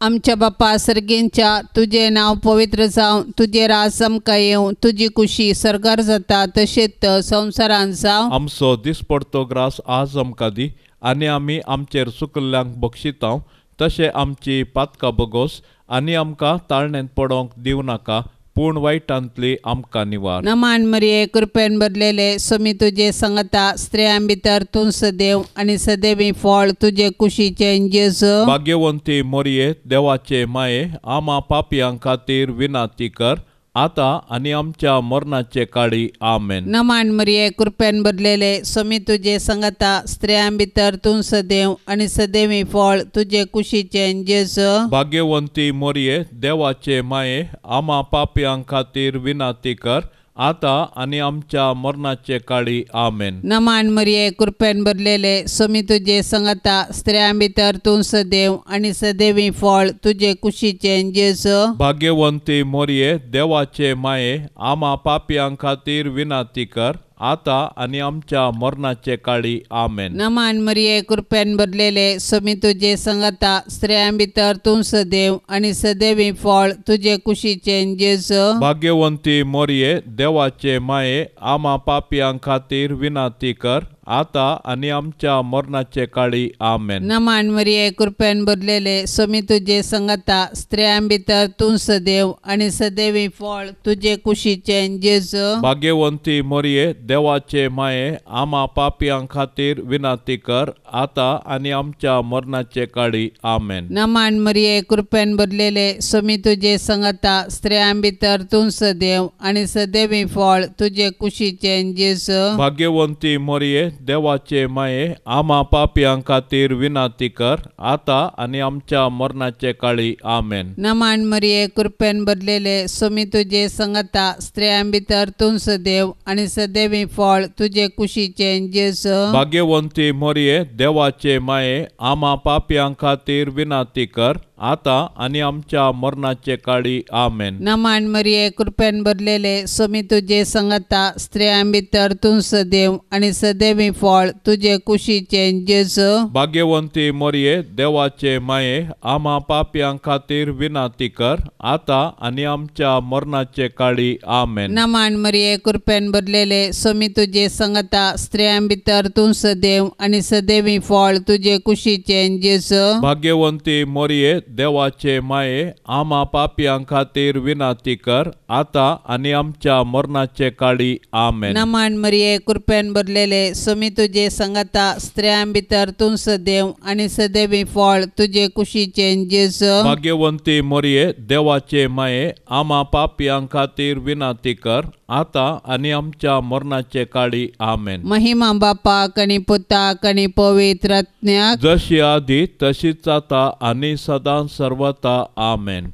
आमच्या बापा सर्गींच्या तुजें नांव पवित्र जावं, तुजें राज आमकां येवं, तुजी कुशी सर्गार जाता तशेंच संवसारांत जावं. आमचो दिसपडतो ग्रास आज आमकां दी आनी आमी आमचेर चुकल्ल्यांक बक्षितांव तशें आमची पातकां बगोस आनी आमकां ताळण्यांत पडोंक दिवं नाका पूण वायटांतली आमकां निवार. नमान मरिये कृपेन भरलेले स्वामी तुजे संगता, स्त्रियां भितर तूं सदैव आनी सदैवी फळ तुजे कुशीचें जेजू. भाग्यवंती मोरये देवाचे माये आमा पापयां खातीर विनाती कर आतां आनी आमच्या मरणाचे काळी. आमेन. नमान मरिये कृपेन भरलेले स्वामी तुजे संगता, स्त्रियां भितर तूं सदैव आनी सदैवी फळ तुजे कुशीचें जेजू. भाग्यवंती मोरये देवाचे माये आमा पापयां खातीर विनाती कर आतां आनी आमच्या मरणाचे काळी. आमेन. नमान मरिये कृपेन भरलेले स्वामी तुजे संगता, स्त्रियां भितर तूं सदैव आनी सदैवी फळ तुजे कुशीचें जेजू. भाग्यवंती मोरये देवाचे माये आमा पापयां खातीर विनाती कर आतां आनी आमच्या मरणाचे काळी. आमेन. नमान मरिये कृपेन भरलेले स्वामी तुजे संगता, स्त्रियां भितर तूं सदैव आनी सदैवी फळ तुजे कुशीचें जेजू. भाग्यवंती मोरये देवाचे माये आमा पापयां खातीर विनाती कर आतां आनी आमच्या मरणाचे काळी. आमेन. नमान मरिये कृपेन भरलेले स्वामी तुजे संगता, स्त्रियां भितर तूं सदैव आनी सदैवी फळ तुजे कुशीचें जेजू. भाग्यवंती मोरये देवाचे माये आमा पापयां खातीर विनाती कर आतां आनी आमच्या मरणाचे काळी. आमेन. नमान मरिये कृपेन भरलेले स्वामी तुजे संगता, स्त्रियां भितर तूं सदैव आनी सदैवी फळ तुजे कुशीचें जेजू. भाग्यवंती मोरये देवाचे माये आमा पापयां खातीर विनाती कर आतां आनी आमच्या मरणाचे काळी. आमेन. नमान मरिये कृपेन भरलेले स्वामी तुजे संगता, स्त्रियां भितर तूं सदैव आनी सदैवी फळ तुजे कुशीचें जेजू. भाग्यवंती मोरये देवाचे माये आमा पापयां खातीर विनाती कर आतां आनी आमच्या मरणाचे काळी. आमेन. नमान मरिये कृपेन भरलेले स्वामी तुजे संगता, स्त्रियां भितर तूं सदैव आनी सदैवी फळ तुजे कुशीचें जेजू. भाग्यवंती मोरये देवाचे माये आमा पापयां खातीर विनाती कर आतां आनी आमच्या मरणाचे काळी. आमेन. नमान मरिये कृपेन भरलेले स्वामी तुजे संगता, स्त्रियां भितर तूं सदैव आनी सदैवी फळ तुजे कुशीचें जेजू. भाग्यवंती मोरये देवाचे माये आमा पापयां खातीर विनाती कर आतां आनी आमच्या मरणाचे काळी. आमेन. नमान मरिये कृपेन भरलेले स्वामी तुजे संगता, स्त्रियां भितर तूं सदैव आनी सदैवी फळ तुजे कुशीचें जेजू. भाग्यवंती मोरये देवाचे माये आमा पापयां खातीर विनाती कर आतां आनी आमच्या मरणाचे काळी. आमेन. महिमा बापाक आनी पुताक आनी पवित्र आत्म्याक, जशी आदी तशीच आतां आनी सदां सर्वता. आमेन.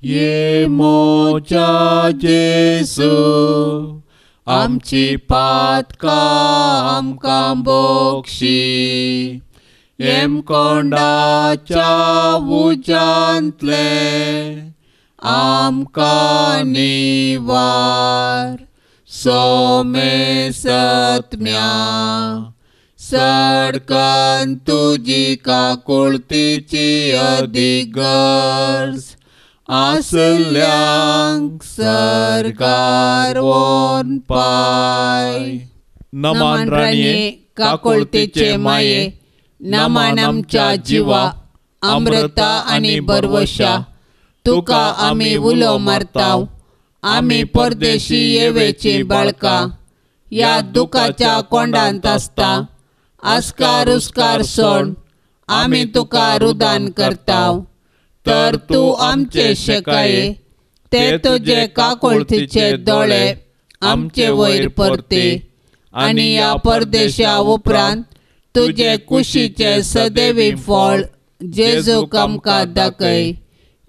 ये मोजा जेजू आमची पातकां आमकां बोक्षी, येमकोंडाच्या उज्यांतले आमकां निवार. सोमे सत्म्या सडकन तुजी काकुळतीची अदीक गरज आसल्यांक सरकार वोन पाय. नमान राणये काकुळतीचे माये, नमान आमच्या जिवा अमृता आनी बरवशा, तुका आमी उलो मारताव. आमी परदेशी येवेची बाळकां ह्या दुखाच्या कोंडांत आसता. आस्कार उस्कार सोड आमी तुका रुदान करताव, तर तूं आमचे शेकाये ते तुजे काकुळतीचे दोळे आमचे वयर परते आनी ह्या परदेशा उपरांत तुजे कुशीचे सदैवी फळ जेजूक आमकां दाखय.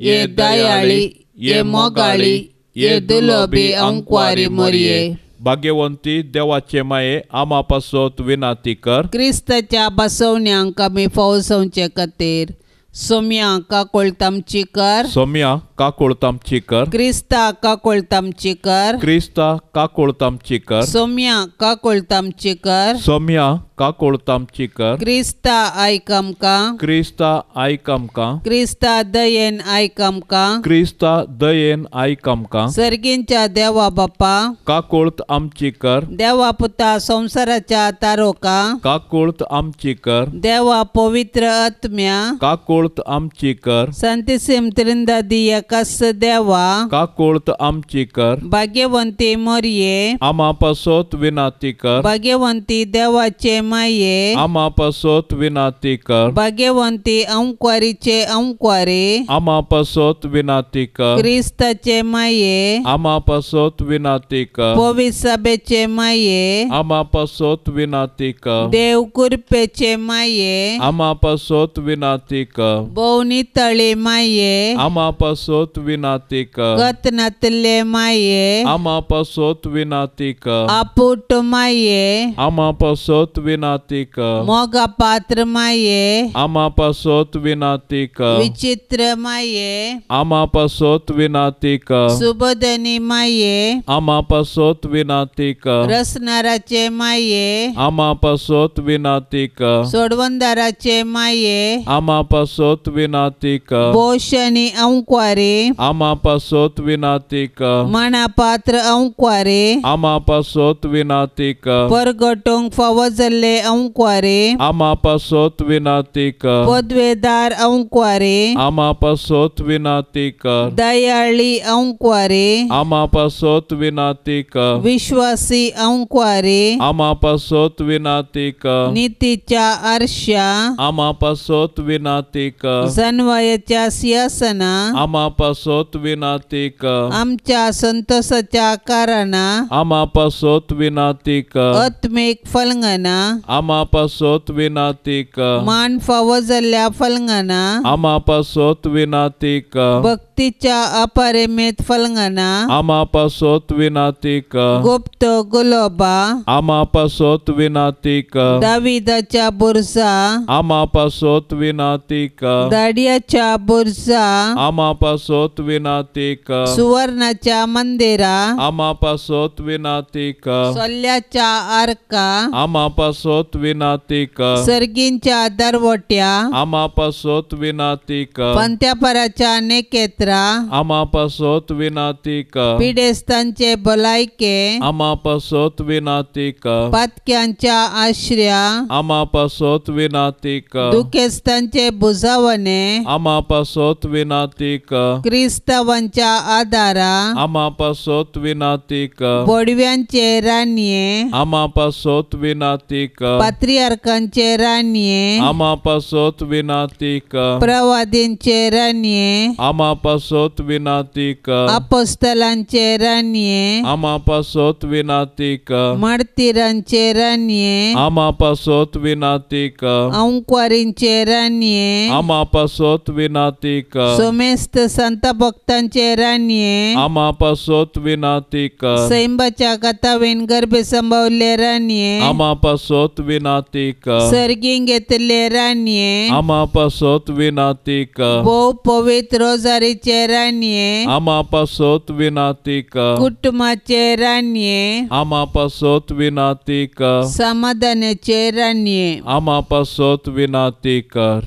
ये दयाळी, ये मोगाळी, ये दुलोबी अंकवारी मोरये. भाग्यवंती देवाचे माये आमा पासत विनाती कर. क्रिस्ताच्या बसवण्यांक आमी फौजोवचे खातीर सोम्या काकुळट आमची कर. सोम्या काकुळट आमची कर. क्रिस्ता काकुळट आमची कर. क्रिस्ता काकुळट आमची कर. सोम्या काकुळट आमची कर. सोम्या काकुळट आमची कर. क्रिस्ता आयक आमकां. क्रिस्ता आयक आमकां. क्रिस्ता दयेन आयक आमकां. क्रिस्ता दयेन आयक आमकां. सर्गींच्या देवा बापा काकुळट आमची कर. देवा पुता संवसाराच्या तारोका काकुळट आमची कर. देवा पवित्र आत्म्या काकुळट आमची कर. संतिसिम त्रिंदादी एकास देवा काकुळट आमची कर. भाग्यवंती मोरये आमा पासत विनाती कर. भाग्यवंती देवाचे माये आमा पासत विनाती कर. भाग्यवंती अंकवारीचे अंकवारी आमा पासत विनाती कर. क्रिस्ताचे माये आमा पासत विनाती कर. पवित्र सभेचे माये आमा पासत विनाती कर. देव कृपेचे माये आमा पासत विनाती कर. भोवनितळी माये आमा पासत विनाती कर. गतनातले माये आमा पासत विनाती कर. आपुट माये आमा पासत विनाती कर. मोगा पात्र माये आमा पासत विनाती कर. विचित्र माये आमा पासत विनाती कर. सुबोधनी माये आमा पासत विनाती कर. रसनाराचे माये आमा पासत विनाती कर. सोडवंदाराचे माये आमा पासत विनाती कर. बोशनी अंकवारी आमा पासत विनाती कर. मना पात्र अंकवारी आमा पासत विनाती कर. परगटूंक फावो जाल्ले अंकवारी आमा पासत विनाती कर. पदवेदार अंकवारी आमा पासत विनाती कर. दयाळी अंकवारी आमा पासत विनाती कर. विश्वासी अंकवारी आमा पासत विनाती कर. नितीच्या आरशा आमा पासत विनाती कर. जनवयाच्या सिंहासना आमा पासत विनाती कर. आमच्या संतोषाच्या कारणा आमा पासत विनाती कर. आत्मीक फलंगना आमा पासत विनाती कर. मान फावो जाल्ल्या फलंगना आमा पासत विनाती कर. भक्तीच्या अपरिमित फलंगना आमा पासत विनाती कर. गुप्त गुलोबा आमा पासत विनाती कर. दाविदाच्या बुरजा आमा पासत विनाती कर. दाडियाच्या बुरजा आमा पासत विनाती कर. सुवर्णाच्या मंदिरा आमा पासत विनाती कर. सोल्याच्या आरका आमा पासत विनाती कर. सर्गींच्या दरवट्या आमा पासत विनाती कर. पंत्यापराच्या नेकेत्रा आमा पासत विनाती कर. पिडेस्तांचे भलायके आमा पासत विनाती कर. पातक्यांच्या आश्र्या आमा पासत विनाती कर. दुखेस्तांचे बुजावणे आमा पासत विनाती कर. क्रिस्तावांच्या आदारा आमा पासत विनाती कर. बोडव्यांचे राणये आमा पासत विनाती कर. पात्रियार्कांचे राणये आमा पासत विनाती कर. प्रवादींचे राणये आमा पासत विनाती कर. अपोस्तलांचे राणये आमा पासत विनाती कर. मार्तीरांचे राणये आमा पासत विनाती कर. अंकवारींचे राणये आमा पासत विनाती कर. सोमेस्त संत भक्तांचे राणये आमा पासत विनाती कर. सैंबाच्या कथावेन गर्भे संभवले राणये आमा पासत विनाती कर. सर्गीं घेतले राणये आमा पासत विनाती कर. भोव पवित्र रोजारीचे राणये आमा पासत विनाती कर. कुटुंबाचे राणये आमा पासत विनाती कर. समाधानाचे राणये आमा पासत विनाती कर.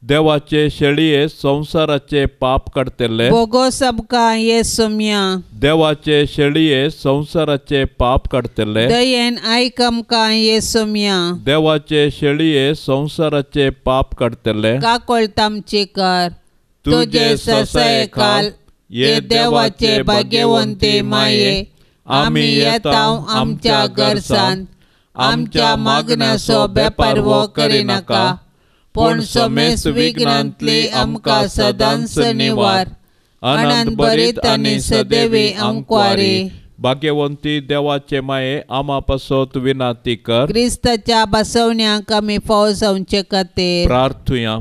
देवाचे शेळये संवसाराचे पाप काडटले बोगो सबका ये सोम्या देवाचे शेळये संवसाराचे पाप काडटले दयेन आयक आमकां ये सोम्या देवाचे शेळये संवसाराचे पाप काडटले काकोळट आमची कर. तुजे ससायखाल ये देवाचे भाग्यवंती माये आमी येता आमच्या गरसान आमच्या मागण्याचो बेपारवो करिनाका पूण समेस्त विघ्नांतली आमकां सदांच निवार. आनंद भरीत आनी सदैवी आंकवारी. भाग्यवंती देवाचे माये आमा पासत विनाती कर. क्रिस्ताच्या बसवण्याक आमी फाव जावचे खातीर प्रार्थुया.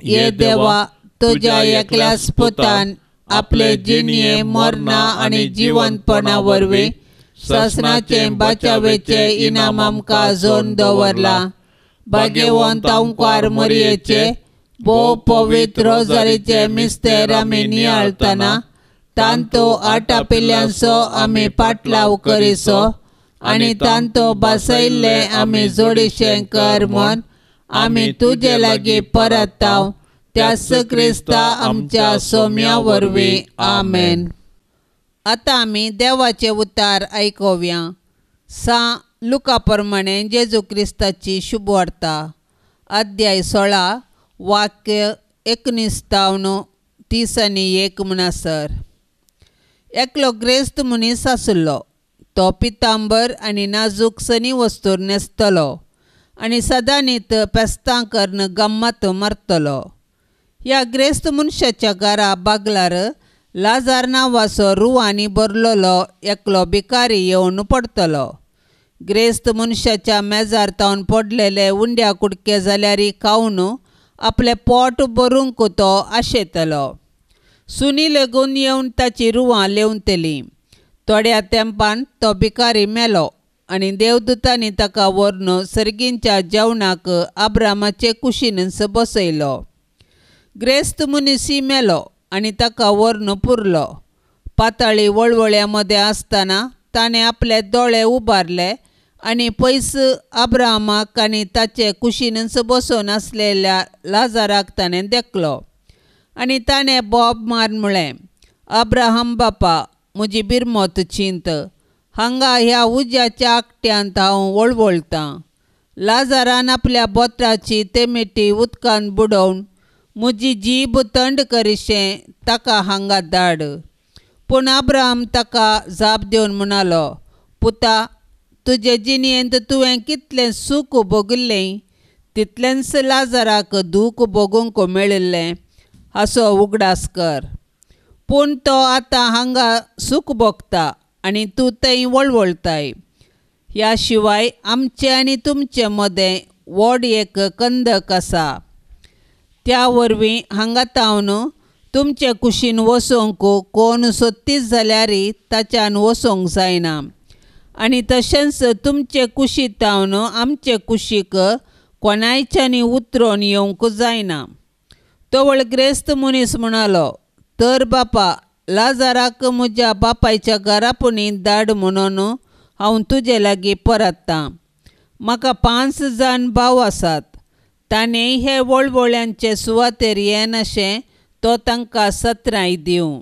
ये देवा तुज्या एकल्याच पुतान आपले जिणये मरणा आनी जिवंतपणा वरवीं सासणाचे बाचावेचे इनाम आमकां जोन दवरला. भाग्यवंत अंकवार मरयेचे भोव पवित्र रोजारीचे मिस्तेर आमी नियाळतना तांतो आटापिल्यांचो आमी पाटलाव करिसो आनी तांतो बसयल्ले आमी जोडीशें कर म्हूण आमी तुजे लागीं परताव त्याच क्रिस्ता आमच्या सोम्या वरवीं. आमेन. आतां आमी देवाचे उतार आयकुया. सां लुका प्रमाणे जेजू क्रिस्ताची शुभवार्ता, अध्याय 16 वाक्य 19 तावन 31 म्हणसर. एकलो ग्रेस्त मनीस आसलो. तो पितांबर आनी नाजूक सनी वस्तूर न्हेसतलो आनी सदांनीत पेस्तां करून गम्मत मारतलो. ह्या ग्रेस्त मनशाच्या घरा बागलार लाजार नांवाचो रुवांनी भरलेलो एकलो भिकारी येवन पडटलो. ग्रेस्त मनशाच्या मेजार तावन पडलेले उंड्या कुडके जाल्यार खावन आपलें पोट भरूंक तो आशेतलो. सुनी लेगून येवन ताची रुवां लेवतली. थोड्या तेंपान तो भिकारी मेलो आनी देवदूतांनी ताका व्हरून सर्गींच्या जेवणाक अब्रामाचे कुशीनच बसयलो. ग्रेस्त मनीसय मेलो आनी ताका व्हरून पुरलो. पाताळी वळवळ्या मदें आसतना ताणें आपले दोळे उबारले आनी पयस अब्रामाक आनी ताचे कुशीनच बसून आसलेल्या लाजाराक ताणें देखलो आनी ताणें बोब मार म्हळें, अब्राहम बापा, म्हजी बिरमत चिंत, हांगा ह्या उज्याच्या आकट्यांत हांव वळवळटां. लाजारान आपल्या बोटाची तेमेटी उदकान बुडोवन म्हजी जीब थंड करिशें ताका हांगा धाड. पूण अब्राहम ताका जाप दिवन म्हणालो, पुता, तुजे जिणेंत तुवें कितलें सूख भोगिल्लें तितलेंच लाजाराक दूख भोगूंक मेळिल्लें हाचो उगडास कर. पूण तो आतां हांगा सूख भोगता आनी तूं थंय वळवळटाय. ह्या शिवाय आमचे आनी तुमचे मदें व्हड एक कंदक आसा. त्या वरवीं हांगा तावन तुमचे कुशीन वचोंक कोण सोदतीच जाल्यार ताच्यान वचोंक जायना आनी तशेंच तुमचे कुशीत तावन आमचे कुशीक कोणायच्यानी उतरोन येवंक जायना. तवळ ग्रेस्त मनीस म्हणालो, तर बापा, लाजाराक म्हज्या बापायच्या घरा पुणी धाड म्हणून हांव तुजे लागीं परततां. म्हाका 5 जाण भाव आसात. ताणें हे वळवळ्यांचे सुवातेर येनाशें तो तांकां सत्राय दिवं.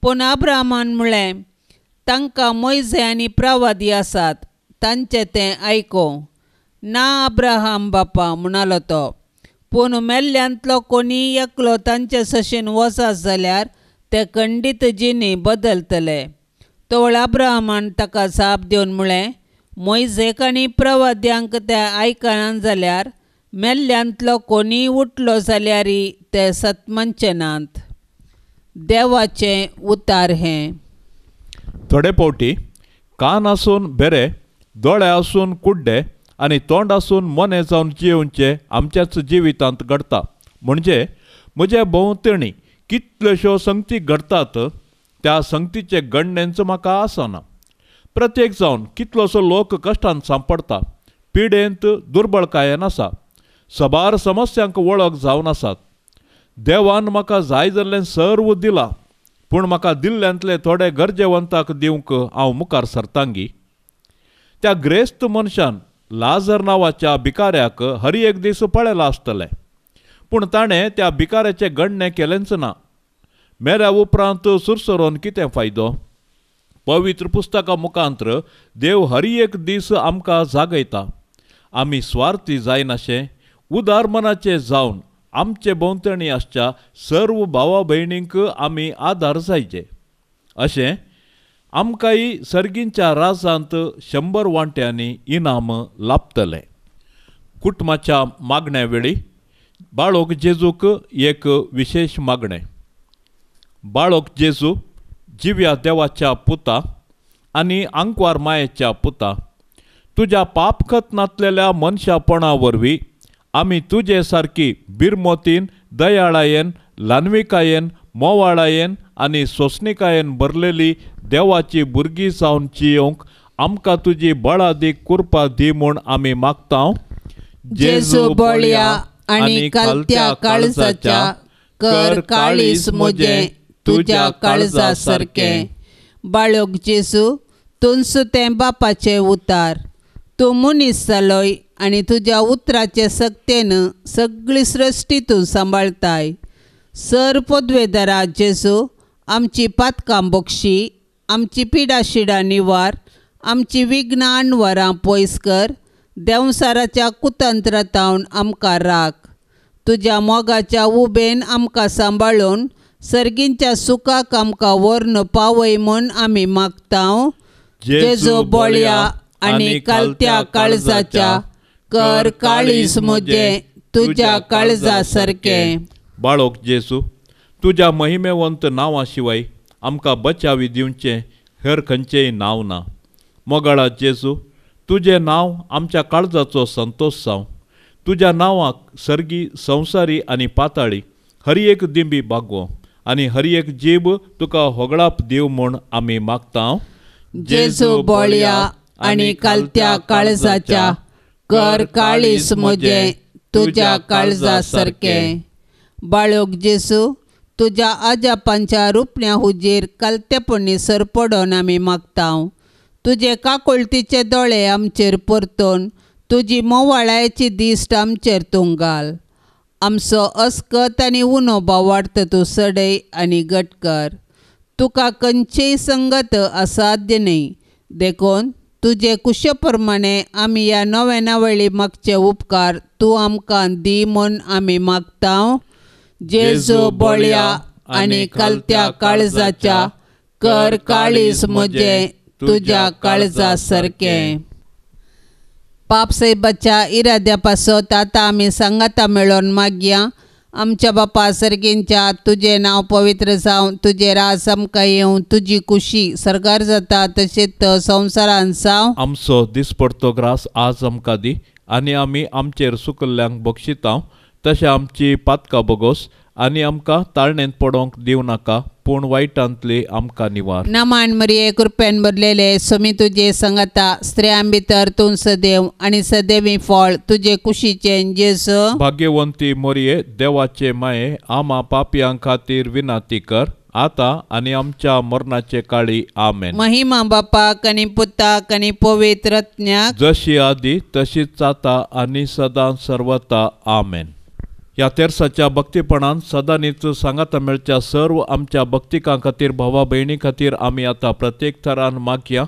पूण अब्राहमान म्हळें, तांकां मोयजे आनी प्रवादी आसात, तांचें तें आयकों. ना अब्राहम बापा, म्हणालो तो, पूण मेल्ल्यांतलो कोणी एकलो तांचे सशेन वचत जाल्यार ते खंडीत जिणी बदलतले. तवळ अब्राहमान ताका जाप दिवन म्हळें, मोयजेक आनी प्रवाद्यांक ते आयकना जाल्यार मेल्ल्यांतलो कोणीय उठलो जाल्यार ते सतमनचे नात. देवाचें उतार हें. थोडे फावटी कान आसून बेरे, दोळे आसून कुड्डे आनी तोंड आसून मोने जावन जियेवचें आमच्याच जिवितांत घडटा. म्हणजे म्हज्या भोंवतणी कितल्योश्यो संगती घडटात त्या संगतीचे गणनेंच म्हाका आसना. प्रत्येक जावन कितलोसो लोक कश्टान सांपडटा, पिडेंत दुर्बळकायेन आसा, सबार समस्यांक वळख जावन आसात. देवान म्हाका जाय जाल्लें सर्व दिलां, पूण म्हाका दिल्ल्यांतले थोडे गरजेवंताक दिवंक हांव मुखार सरतांगी. त्या ग्रेस्त मनशान लाजर नांवाच्या भिकाऱ्याक हर एक दीस पळयला आसतलें, पूण ताणें त्या भिकाऱ्याचें गणणें केलेंच ना. मेल्या उपरांत सुरसरोन कितें फायदो? पवित्र पुस्तका मुखांत्र देव हर एक दीस आमकां जागयता. आमी स्वार्थी जायनाशें उदार मनाचे जावन आमचे भोंवतणी आसच्या सर्व भावा भयणींक आमी आदार जायचे. अशें आमकांय सर्गींच्या राजांत 100 वांट्यांनी इनाम लाभतलें. कुटुंबाच्या मागण्या वेळी बाळोक जेजूक एक विशेश मागणें. बाळोक जेजू जिव्या देवाच्या पुता आनी आंकवार मायेच्या पुता, तुज्या पापखत नातलेल्या मनशापणा वरवीं आमी तुजे सारकी बिरमोतीन, दयाळायेन, ल्हानविकायेन, मोवाळायेन आनी सोंसणिकायेन भरलेली देवाची भुरगीं जावन जियोवंक आमकां तुजी बळादीक कृपा दी म्हूण आमी मागता. जेजू बळया, आनी कालत्या काळजाच्या कर काळीज म्हजें तुज्या काळजा सारकें. बाळक जेजू, तुमचो तें बापाचें उतार, तूं मनीस जालोय आनी तुज्या उतराचे सक्तेन सगळी सृश्टी तूं सांबाळताय. सर पदवेदारा जेजू, आमची पातकां बक्षी, आमची पिडाशिडां निवार, आमची विघ्नां अणवरां पयस कर, देंवसाराच्या कुतंत्रातावन आमकां राख. तुज्या मोगाच्या उबेन आमकां सांबाळून सर्गींच्या सुखाक आमकां व्हरून पावय म्हूण आमी मागता. जेजू बळया आनी कालत्या काळजाच्या कर काळीज म्हजें तुज्या काळजा सारकें. बाळक जेजू, तुज्या महिमेवंत नांवा शिवाय आमकां बचावी दिवचें हेर खंयचेंय नांव ना. मोगाळा जेजू, तुजें नांव आमच्या काळजाचो संतोश जावं. तुज्या नांवाक सर्गी, संवसारी आनी पाताळी हर एक दिंबी बागोवं आनी हर एक जीब तुका होगळाप दिव म्हूण आमी मागता. जेजू बळया आनी कालत्या काळजाच्या कर काळीज म्हजें तुज्या काळजा सारकें. बाळक जेजू, तुज्या आजापांच्या रुपण्या हुजीर कालतेपणी सरपडोन आमी मागता. तुजे काकुळतीचे दोळे आमचेर परतून तुजी मोवाळायची दिश्ट आमचेर तूं घाल. आमचो अस्कत आनी उणो बावार्थ तूं सडय आनी घट कर. तुका खंयचीय संगत असाध्य न्हय, देखून तुजे कुशे प्रमाणे आमी ह्या नव्या वेळी मागचे उपकार तूं आमकां दी म्हूण आमी मागता. जेजू बळया आनी कालत्या काळजाच्या कर काळीज म्हजें तुज्या काळजा सारकें. पाप साहेबाच्या इराद्या पासत आतां आमी सांगाता मेळोवन मागया. आमच्या बापा सर्गींच्या, तुजें नांव पवित्र जावं, तुजें राज आमकां येवं, तुजी कुशी सरकार जाता तशेंच संवसारान जावं. आमचो दिसपडतो ग्रास आज आमकां दी आनी आमी आमचेर सुकल्ल्यांक बक्षिता तशें आमची पातकां बगोस आनी आमकां ताळणेंत पडोवंक दिवं नाका, पूण वायटांतली आमकां निवार. नमान मरिये, कृपेन भरलेले, स्वामी तुजे संगता, स्त्रियां भितर तूं सदैव आनी सदैवी फळ तुजे कुशीचें जेजू. भाग्यवंती मोरये, देवाचे माये, आमा पापयां खातीर विनंती कर आतां आनी आमच्या मरणाचे काळी. आमेन. महिमा बापाक आनी पुताक आनी पवित्र आत्म्याक, जशी आदी तशीच आतां आनी सदां सर्वता. आमेन. ह्या तेर्साच्या भक्तीपणान सदांनीच सांगाता मेळच्या सर्व आमच्या भक्तिकां खातीर, भावा भयणी खातीर आमी आतां प्रत्येक थरान मागया.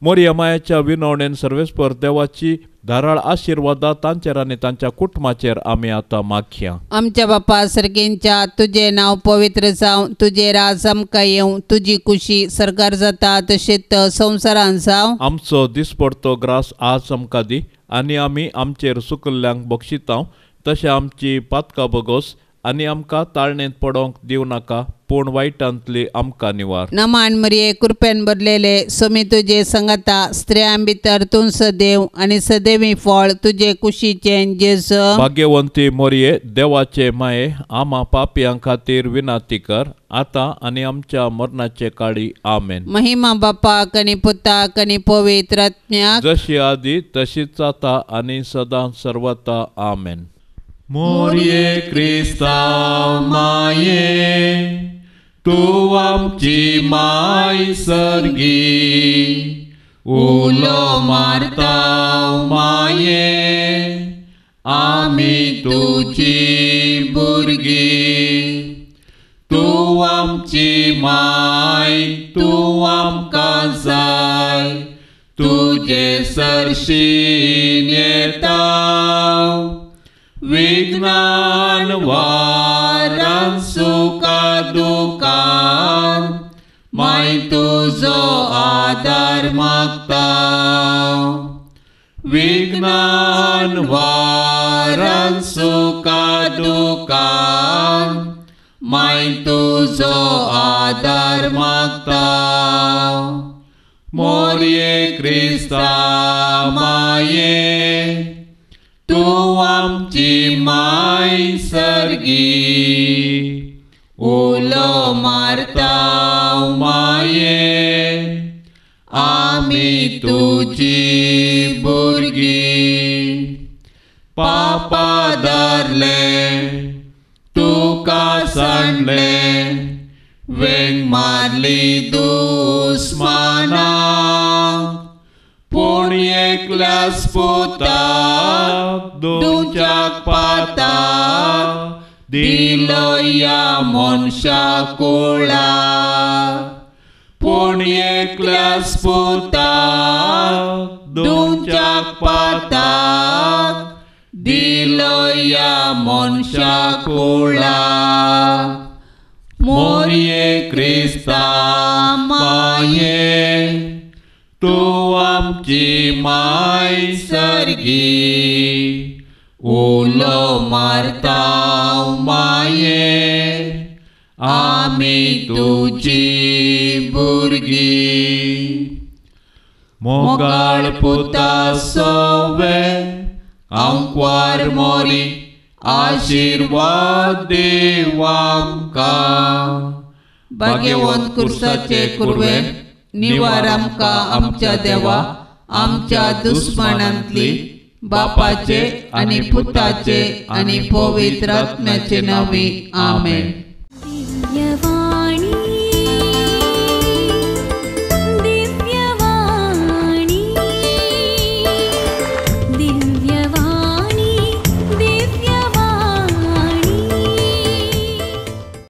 मोरया मायाच्या विनवणेन सर्वेस्पर देवाची धाराळ आशिर्वादा तांचेर आनी तांच्या कुटुंबाचेर आमी आतां मागया. आमच्या बापा सर्गींच्या, तुजें नांव पवित्र जावं, तुजें राज आमकां येवं, तुजी कुशी सरकार जाता तशेंच संवसारान जावं. आमचो दिसपडतो ग्रास आज आमकां दी आनी आमी आमचेर सुकल्ल्यांक बक्षिता तशें आमची पातकां बगोस आनी आमकां ताळणेंत पडोवंक दिवं नाका, पूण वायटांतली आमकां निवार. नमान मरिये, कृपेन भरलेले, स्वामी तुजे संगता, स्त्रियां भितर तूं सदैव आनी सदैवी फळ तुजे कुशीचें जेजू. भाग्यवंती मोरये, देवाचे माये, आमा पापयां खातीर विनंती कर आतां आनी आमच्या मरणाचे काळी. आमेन. महिमा बापाक आनी पुताक आनी पवित्र आत्म्याक, जशी आदी तशीच आतां आनी सदां सर्वता. आमेन. मोरये क्रिस्तांव माये, तूं आमची माय सर्गी, उलो मारता माये, आमी तुजी भुरगीं. तूं आमची माय, तूं आमकां जाय, तुजे सरशीं येता. विघ्नान वारान सुखा दुखान माय तुजो आदार मागता. विघ्नान वारान सुखा दुखान माय तुजो आदार मागता. मोरये क्रिस्ता माये, तूं आमची माय सर्गी, उलो मारता माये, आमी तुजी भुरगीं. पाप पादारलें तुका सांडलें वेंग मारली दुस्मानाक पूण एकल्याच पुताक दोनच्याक पाताक दिलो ह्या मनशा कुळाक पूण एकल्याच पुताक दोनच्याक पाताक दिलो ह्या मनशा कुळाक. मोरये क्रिस्ता माये तूं आमची माय सर्गी उलो मारता माये आमी तुजी भुरगीं. मोगाळ पुता सोवे आंकवार मोरी आशिर्वाद देव आमकां. भाग्यवंत कुर्साचे कुर्वे निवार आमकां आमच्या देवा आमच्या दुस्मानांतली बापाचे आनी पुताचे आनी पवित्र आत्म्याचे नांवी आमेन.